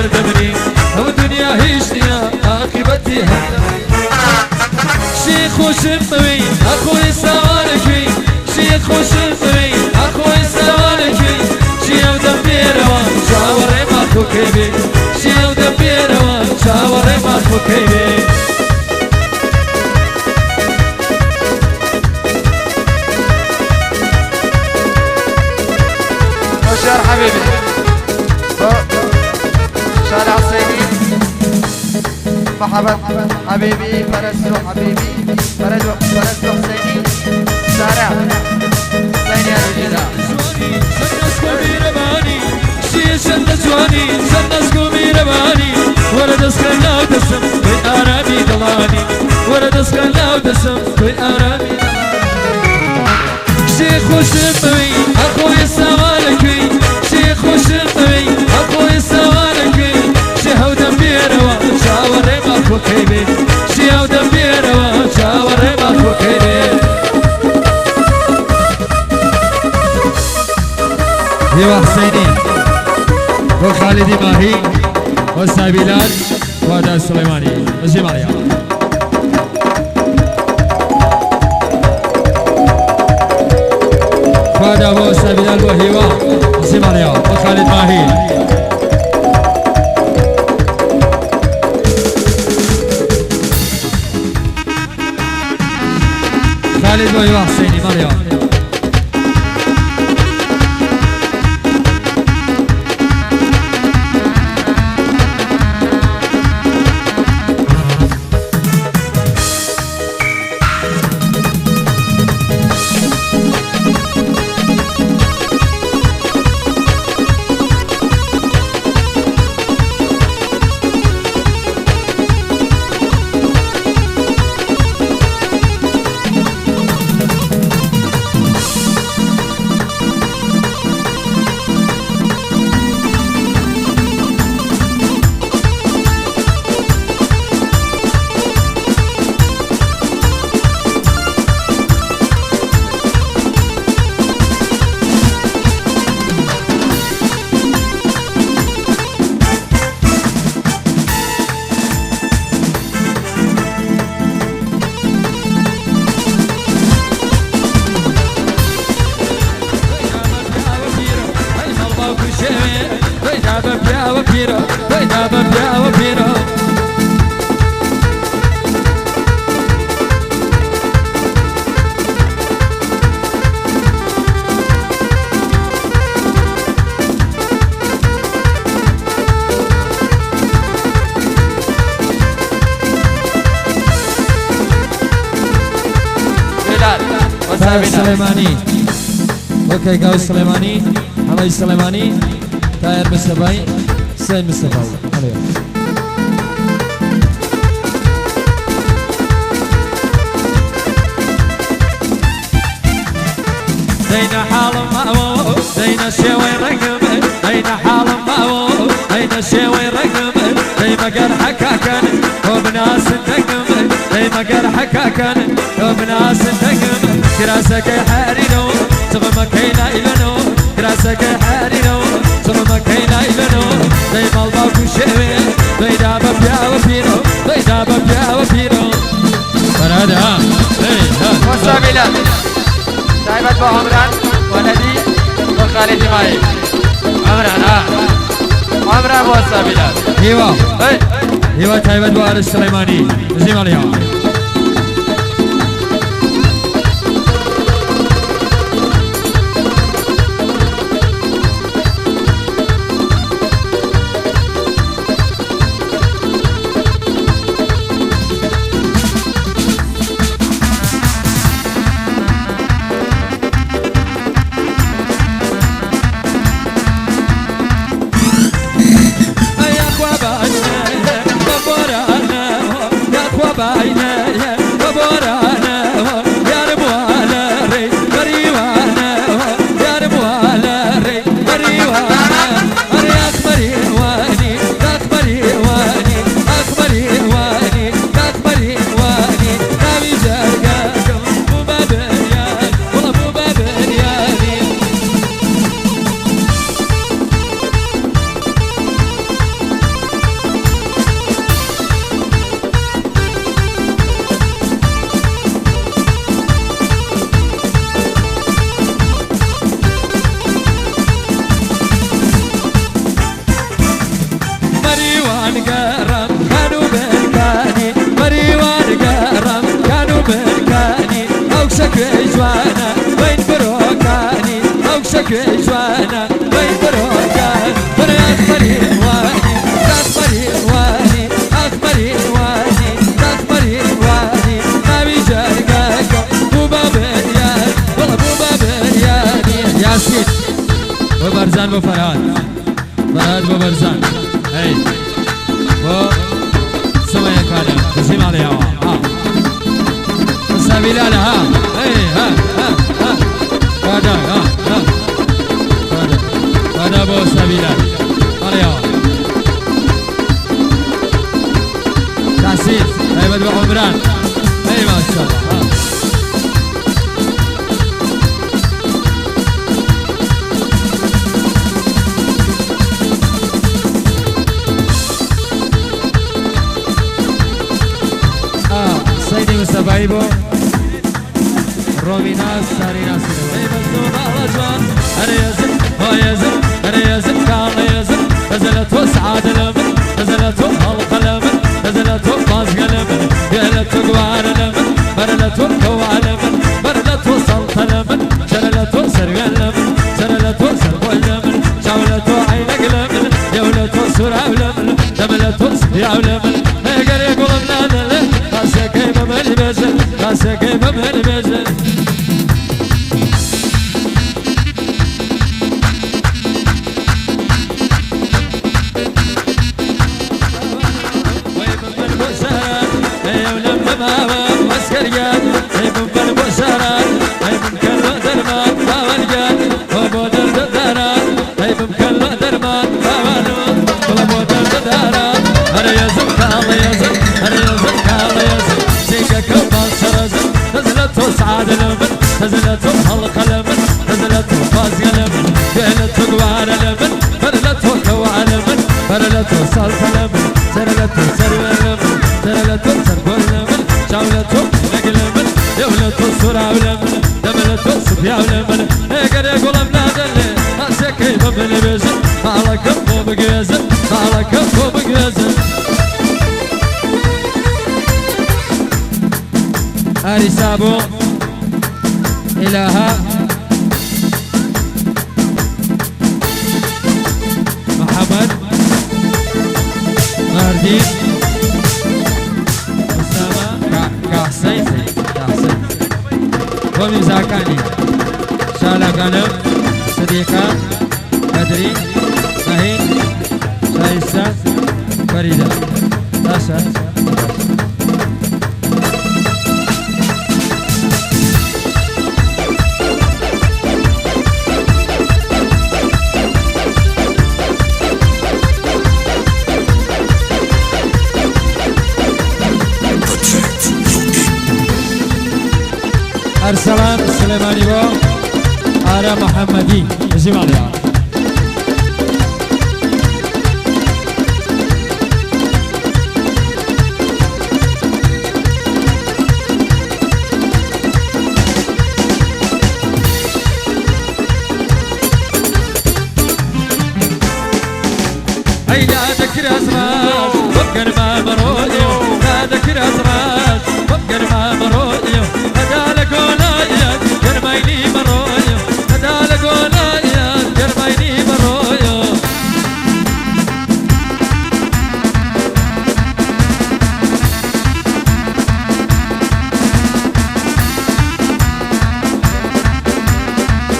هەردەمری ئەو دنیا هیچ نییە عاقبەتی هەردەمری شی خۆشم بوێی ئەخۆی ساوانەکەی شی خۆشم بوێی ئەخۆی ساوانەکەی شی ئەو دەم بێرەوە چاوەڕێ ماکۆکەی بێ شی ئەو دەم بێرەوە چاوەڕێ ماکۆکەی بێ. هۆشیار حەبیبی بۆ شارع حسێنی محەمەد حەبیبی پەرستۆ حەبیبی پەرستۆ پەرستۆ حسێنی سارا حسێنی هەروجیدا. جوانی چەند نەسک و میرەبانی وەرە دەستکە ناو دەسم تۆی ئارامی دڵانی وەرە دەستکە ناو دەسم تۆی ئارامی شێ خۆشم بوێی ئەخۆی ساوانەکەی شێ خۆشم بوێی ئەخۆی ساوانەکەی شێ هەودەم بێرەوە چاوەڕێ ماکۆکەی بێ شێ هەودەم بێرەوە چاوەڕێ ماکۆکەی بێ. هیوا حسینی بۆ خالدی ماهی وەستا بیلال وادا سڵێمانی بەجێ ماڵیەوە. خوادا بۆ وەستا بیلال بۆ هیوا بەجێ ماڵیەوە بۆ خالد ماهی. خالد بۆ هیوا حسینی ماڵیەوە. بلال وەستا تاهر بلال. سلێمانی وەکەی گاوی سلێمانی هەڵی سلێمانی تاهر مستەفای حسین مستەفای هەڵێ. دەینە حاڵم ماوە دەینە شێوەی ڕەنگم دەینە حاڵم ماوە دەینە شێوەی ڕەنگم دەی مەگەر حەکاکەن تۆ بناسن دەنگم دەی مەگەر حەکاکەن تۆ بناسن دەنگم کراسەکەی حەرینە و چڵمەکەی لایلەنە و کراسەکەی حەرینە و چڵمەکەی لایلەنە و دەی ماڵ باوک و شێوێ دەیدا بە پیاوە پیرۆ دەیدا بە پیاوە پیرۆ فەرهادە ها هەی ها وەستا بلال تایبەت بۆ عەمران وەلەدی بۆ خالدی ماهی عەمران ها عەمران بۆ وەستا بلال. هیوا هەی هیوا تایبەت بۆ ئارش سڵێمانی بژی ماڵیەوە. یاخوا باینە بە بۆرانەوە یاخوا باینە بە بۆرانەوە یارم والە ڕێ بەریوانەوە یارم والە ڕێ بەریوانە ئەرێ ئاخ مەریوانی داخ مەریوانی ئاخ مەریوانی داخ مەریوانی ناوی جەرگەکەم بوو بە بریان وەڵا بوو بە بریانی. جوانا وين بروكاني او شكوي جوانا وين بروكاني بري اخبري واني اخبري واني اخبري واني اخبري واني ما بيجرقك بوبا بريان والله بوبا برياني ياسين بو برزان بو فرهاد فرهاد بو برزان هي بو سمية كان تسلم عليها ها سبيلال ها هي ها ها ها هذا ها ها هذا هذا بو سبيلال عليها تحسين هي بدو عمران هي ما شاء الله ها سيدي مصطفى بو روميناس ساريناس نزلت وسعاد لمن نزلت القلم نزلت باز قلم قلت قوار لمن برلت كوع لمن برلت وصلت لمن شللت سرق لمن شللت سرق لمن شاولت عينك لمن يولت سرع لمن دملت سرع لمن قال يقول لا لا لا راسك ما بيزل راسك ما بيزل نزلت القلم نزلت فاز قلم قلت قوار لمن برلت كوع لمن برلت صرف لمن سرلت سرو لمن سرلت سرب لمن شاولت نقلمن يولت سرع لمن دملت سبيع لمن قال يقول بنادل راسك بمن بيزن على كم بقيزن على كم بقيزن أريسابو إلها محمد مهدي أسامة كحسين كحسين وميزاكاني شالا غنم صديقة بدري مهين شايسة فريدة تاشا أرسلان سليماني بو آرا محمدي جمال يا هيا ذكر أزراج وقر ما مروديو لا ذكر أزراج وقر ما مروديو هدالك ولايا كرميني مرويو هدالك ولايا كرميني مرويو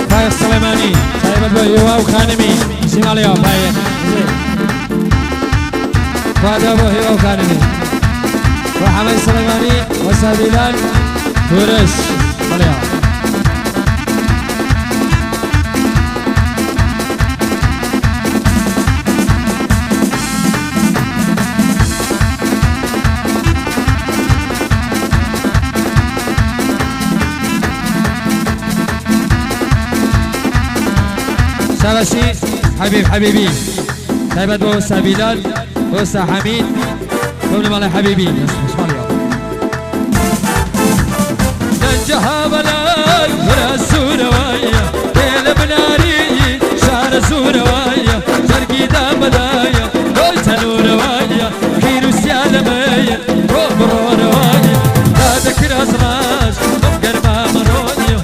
فايز سليماني صاحب البيوة وخانمي شماليو فايز فايز ابو هيوا وخانمي وحمد سليماني وسابيلان تورس مليون شابشي حبيب حبيبي طيب بوسا بلال بوسا حميد قبل مالي حبيبي مش مالي نجها بلاي ورسوروايا ليل بناري شعر سوروايا شرقي دام بدايا قلت نوروايا كيرو سيالمية روب روروايا لا ذكر أزراج مفقر ما مرونيو.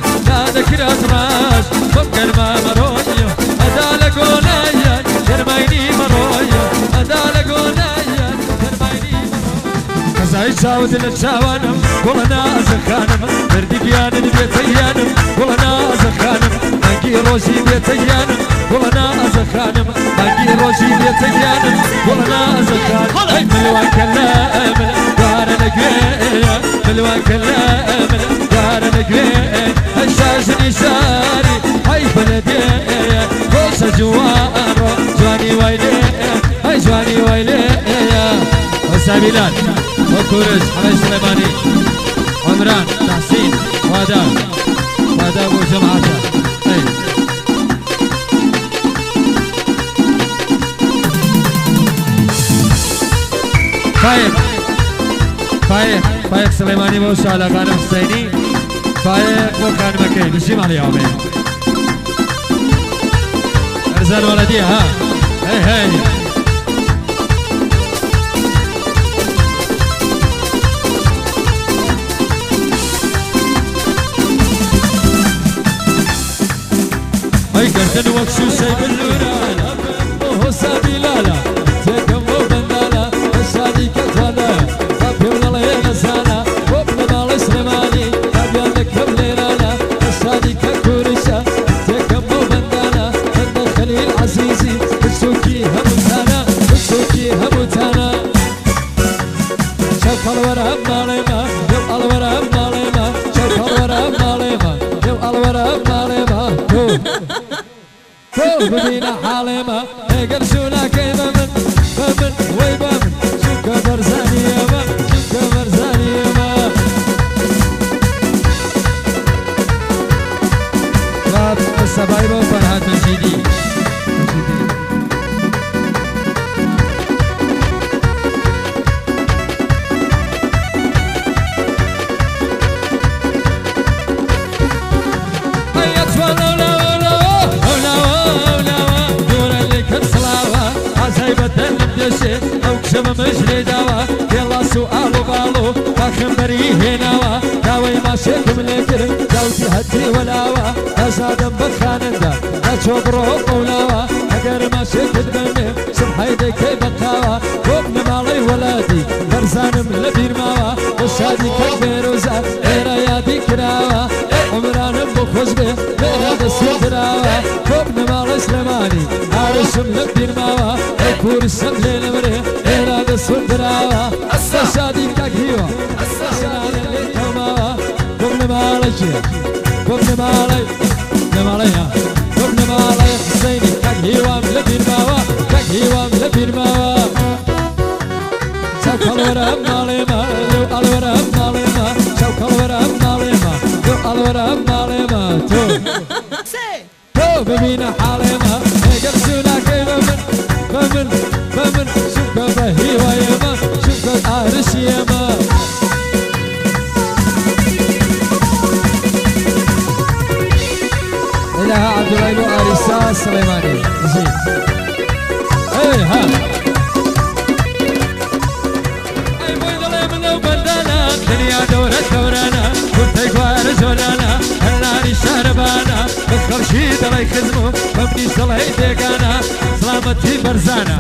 سەوزای چاوت لە چاوانم گوڵە نازە خانم دەردی گیانت بێتە گیانم گوڵە نازە خانم مانگی ڕۆژی بێتە گیانم گوڵە نازە خانم مانگی ڕۆژی بێتە گیانم گوڵە نازە خانم ئەی ملوانکە لە من گوارە لە گوێ ملوانکە لە من گوارە لە گوێ هەشاژنی شاری هەی بەلەدێ خۆشە جوانڕۆ جوانی وای لێ هەی جوانی وای لێ وسابيلات وكورج حميد سليماني عمران تحسين وادا وادا ابو جمعته اي فايق فايق فايق سليماني بوش على غانم حسيني فايق وخان مكي بشي على يومين ارزان ولدي ها هي هي هاي قردن وكشو شي باللورانا وهو سابي لالا تيكم وبندالا الشادي كتوانا ربي من الله ينسانا وابن مالي سليماني ربي لكم ليرانا الشادي ككورشا تيكم وبندانا بند خليل عزيزي بسوكي هموتانا بسوكي هموتانا شوف الورا ماليما يو الورا ماليما شوف الورا ماليما يو الورا ماليما ببينا حالما قرشونا كيما من بمن وي بمن شوك برزاني يما شوك برزاني يما راب السبايبو فرهاد مجيدي أو كشم مجري دوا يلا سؤال وبالو فاخم بري هناوا داوي ما شكم لكر داوتي هتي ولاوا أزادم بخانندا أشوف روح ولاوا أقر ما شكت بني سمحي دكي بقاوا وابن مالي ولادي برزانم لبير ماوا وشادي كبيروزا إيرا يا ديكراوا عمران بخوش به بيرا دسيدراوا وابن مالي سليماني عارشم لبير ماوا كورسم لنمره إيرا دسيدراوا وشادي كاكيوا سلالة لكماوا وابن مالي وابن مالي مالي وابن مالي حسيني كاكيوا لبير ماوا كاكيوا لبير ماوا شوك الورا مالي ما لو الورا مالي ما شوك الورا مالي ما لو الورا مالي ما تو تو ببينا حالي ما قرشونا كيما من بمن بمن شوك بهي ويما شوك عرش يما إلها عبد الله أريسا سليماني زين إيه ها دنيا دورة دورانا كنت اكوار زولانا هلاني شهربانا بخرشي دلي خزمو بمني صلي ديقانا سلامتي برزانا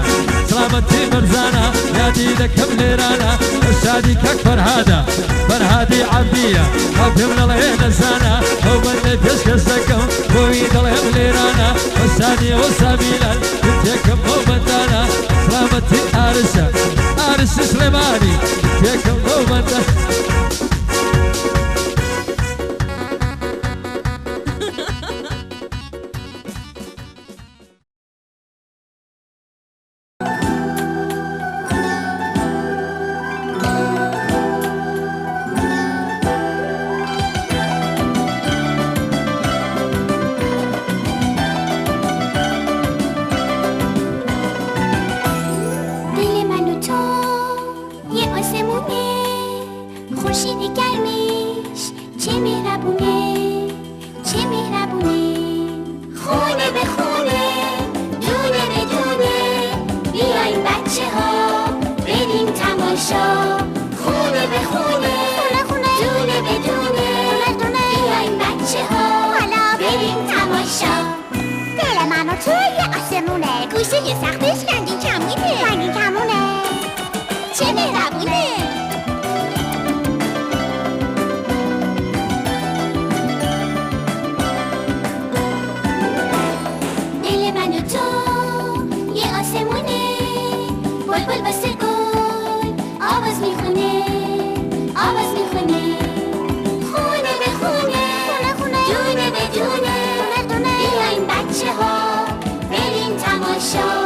سلامتي برزانا يا ديدك بليرانا الشادي كك فرهادا فرهادي عبدية ربي من الله نزانا ومن بيشكسكم بوي دلي بليرانا الشادي وسابيلان كنت مومندانا سلامتي أرسا أرس سليماني تيكم مومندانا گوشه یه سختش رنگین کمونه رنگین کمونه چه مهربونه. شەو.